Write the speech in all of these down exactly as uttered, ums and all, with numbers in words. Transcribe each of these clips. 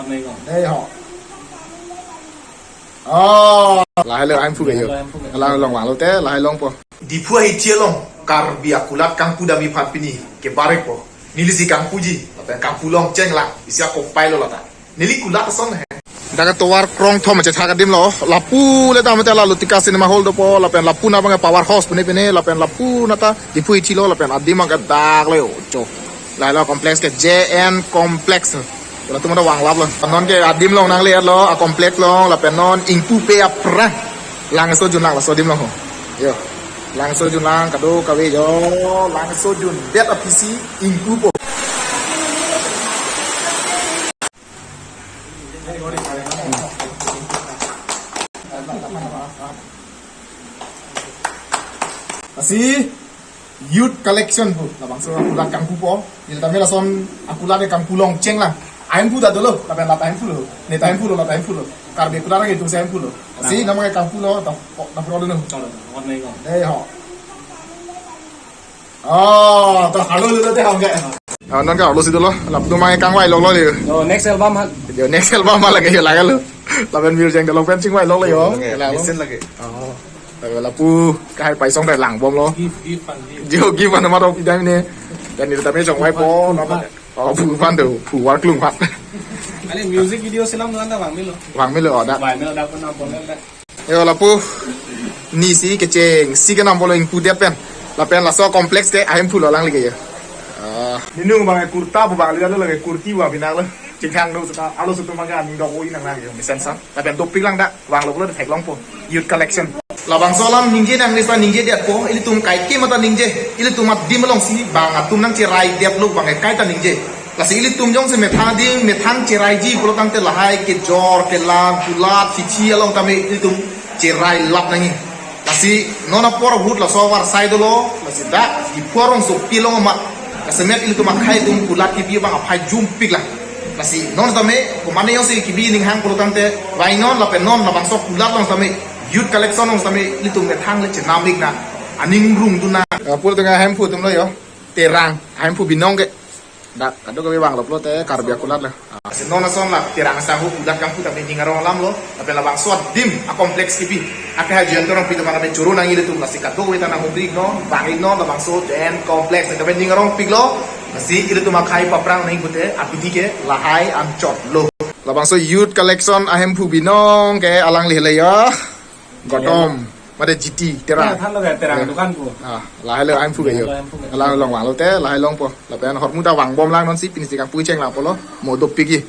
Dei ho. Oh, lahai lo, ahem phu ke yo. Lahai lo, ahem phu ke. Lahai lo, vanglo te, lahai longpo. Diphu ahithi along Karbi akulat kangpu damji aphan pini kebarikpo. Neli si kangpuji, lapen kangpu longcheng lang, isi akopai lo lata. Neli kulat ason he. Dak tovar krongthom chethak adim lo, lapu le dam te la Lutika Cinema Hall dopo, lapen lapu na abang Power House pine pine, lapen lapu na ta Diphu ahithi lo, lapen adim abang dak lo yo, cho. Lahai lo complex ke J N Complex. Latum ta vanglap lo. Non ke adim along nangle lo, acomplex along, lapen non ingpupe aphrang. Langsojun lang, laso adim along ho. Yo. Langsojun lang, kadokave yo. Langsojundet aphi si ingpupo. Lasi youth collection pu, labangso akulat kangpupo. Neli tame lason akulat ke kangpu longcheng lang. Ahem phu ta dolo, lapen lata ahem phu lo. Neta ahem phu lo, lata ahem phu lo. Karbi akulat ke itum si ahem phu lo. Lasi nama ke kangpu lo, ta, ta pro dolo. Dei ho. Oh, to halo dolo te hong ke. Ah, non ke halo si dolo. Lapu ma kangvai lok lo le. Yo, next album ha. Yo, next album ma lake yo lake lo. Lapen music de lo pen chingvai lok lo yo. Lake, lake lo. Listen lake. Oh. Lapen lapu kahai paisong dai langbom lo. Give, give and give. Jo give and ma to pidam ne. Dan neli tame chongvaipo. Give and give. Oh, phu aphan do, phu war klung aphan. Ale music video selam nanda vangmelo. Vangmelo, oh, dak. Vangmelo dak pun nampon dak. Yo, lapu ni si kecheng si kenam bolo ingpudet pen. Lapen laso complex ke ahem phu lo lang lagi yo. Ah. Ninu bang kurta bu bang lilo lagi kurti bu abinak lo. Chingkhang do seta alo sutu maga ning dok oi nang lagi yo. Mesen san. Lapen dopik lang dak vanglo lo theklongpo. Youth collection. Labangso alam ningje nang nisa ningjedetpo. Ilitum kaike mata ningje. Ilitum adim along si bang atum nangcheraidet lo bang kaita ningje. Lasi ilitum jongsi methang adim, methang cheraiji pulo tangte lahai kejor, kelang, kulat, hithi along tame ilitum cherailap nangji. Lasi non apor ahut laso avarsai dolo, lasi dak Diphu arongsopi along amat. Kasemet ilitum akhei atum kulat kebi abang aphai jumpik lang. Lasi non tame, komatne jongsi kebi ninghang pulo tangte, vangnon lapen non labangso kulat along tame, youth collection along tame, ilitum methang le chenam ik nang, aning rungdun nang. Ya, pulo tangte ahem phu atum lo yo, Terang, ahem phu binong ke. Dak, kadokave vanglop lo te Karbi akulat lo. Ah. Lasi non ason la Terang asangho kulat kangpu tame ning arong alam lo. Lapen labangso adim acomplex kebi. Akehai Jayanta Rongpi atum tame choro nangji ilitum lasi kadokave ta nanghumri iknon, vang iknon labangso J N Complex tame ning arongpik lo. Lasi ilitum akhei paphrang nangji pute abidi ke lahai anchot lo. Labangso youth collection ahem phu binong ke alangli le ya. Gautam, mate G T, Terang. Nah, than lo ya, Terang Ya. dukan ko. Ah, lahai lo ahem phu ke yo. Lahai lo ahem phu ke. Lahai lo vanglo te, lahai longpo. Lapen ahormu ta vangbom lang non si, pini si kangpu cheng langpo lo, mo dopik ji.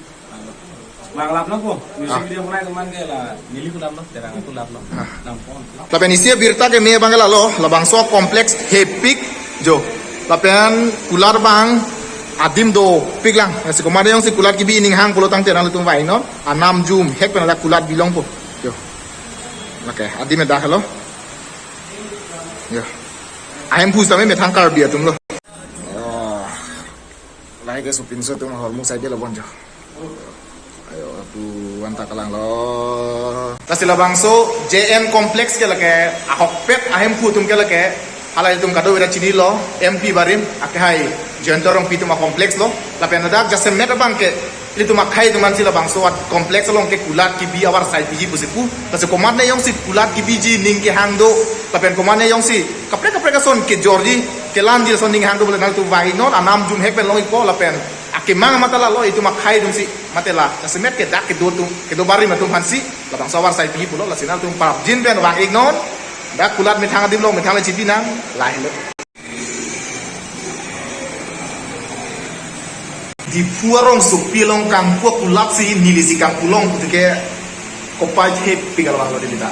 Vanglap lo ko, music Ah. video bonai teman ke la, neli kulap lo, Terang kulap lo. Ah. Nampon. Lapen isi abirta keme abang ke lalo, labangso complex hepik jo. Lapen kulat abang adim dopik lang. Lasi komatne jongsi kulat kebi ninghang pulo tangte nanglitum vangnon. Anam jumhek pen ada kulat bilongpo. Yo. Oke, adim dak lo. Yo. Ahem phu tame methang Karbi atum lo. Oh. Lahai ke supinso atum ahormu saide lo bonjo. Ayo, pu anta kalang lo. Lasi labangso J N Complex ke lake ahokpet ahem phu atum ke lake hala ilitum kadokave ta chinilo, M P barim, akehai Jayanta Rongpi atum acomplex lo. Lapen ladak jasemet abang ke ilitum akhei atum ansi labangso a-complex along ke kulat kebi avarsai piji pusi pu. Lasi komatne jongsi kulat kebiji ning kehang do. Lapen komatne jongsi kaprek kaprek ason kejorji, kelanji ason ninghang do pulote nanglitum vang iknon, anam jumhek pen long ikpo lapen akemang mate lalo itum akhei atum si mate la. Jasemet ke dak kedo atum, kedo barim atum aphansi labangso avarsai piji pulo, lasi nanglitum prapjin pen vang iknon. Dak kulat methang adim lo, methang le chipi nang, lahai lo. Diphu arongsopi along kangpu akulat si neli si kangpu long pute ke kopai thepik alam lo dei ta.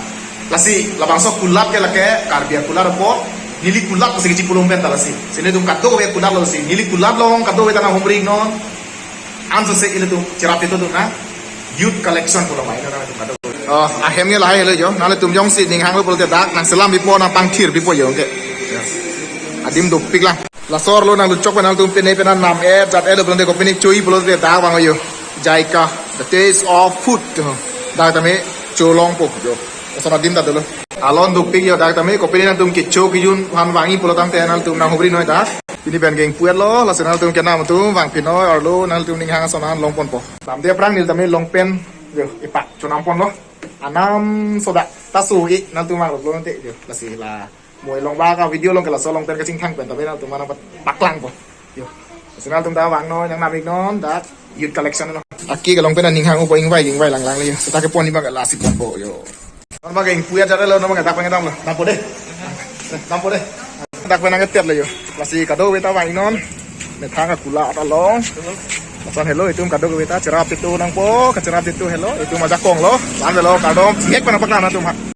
Lasi labangso kulat ke lake Karbi akulat apot, neli kulat si kachipulong pen ta lasi. Si nelitum kadokave kulat lo si, neli kulat along kadokave ta nanghumri iknon. Anso se ilitum cherap itu tu na youth collection pulo mai na ilitum kadokave. Oh, ahem ke lahai lo jo. Nanglitum jongsi ninghang lo pulote dak nangselam bipo, nangpangthir bipo jo ke. Adim dopik lang. Lasor lo nangluchok pen nangtum pine pen nam-et jat-et lo pulote kopine cho-i pulote dak vang jo. Jaika, the taste of food. Dak tame cholongpo jo. Lason adim ta dolo. Alon dopik jo dak tame kopine nangtum kecho kejun aphan vangji pulo tangte nangtum nanghumri noi dak. Pini pen ke ingpu-etlo, lasi nangtum kenam atum vangpinoi, arlo nangtum ninghang ason an longponpo. Lamde aphrang neli tame long pant, yo, ipak chonamponlo. Anam soda, ta so-i nangtum vangloklo nangte, yo, lasi la. Mo e long ba ka video along ke laso long pant kachingthang pen tame nangtum aphan nangpaklangpo. Yo. Lasi nangtum ta vangnoi, nangnam-iknon, dak youth collection lo. Aki ke long pant aning hang-upo, ingvai, ingvai langlang le, yo. Seta kepon abang ke lasi ponpo, yo. Non abang ke ingpu-et jare lo, non abang ke dak pen kedamlo. Dampo dei. Dampo dei. Dak pen nangketet lo, yo. Lasi kadokave ta vangnon. Methang akula ta long. Lason helo, itum kadokave ta cherap itu nangpo, kacherap itu helo, itum ajakong lo. Lan lo, kardom, siek pen nangpaklang nangtum ha.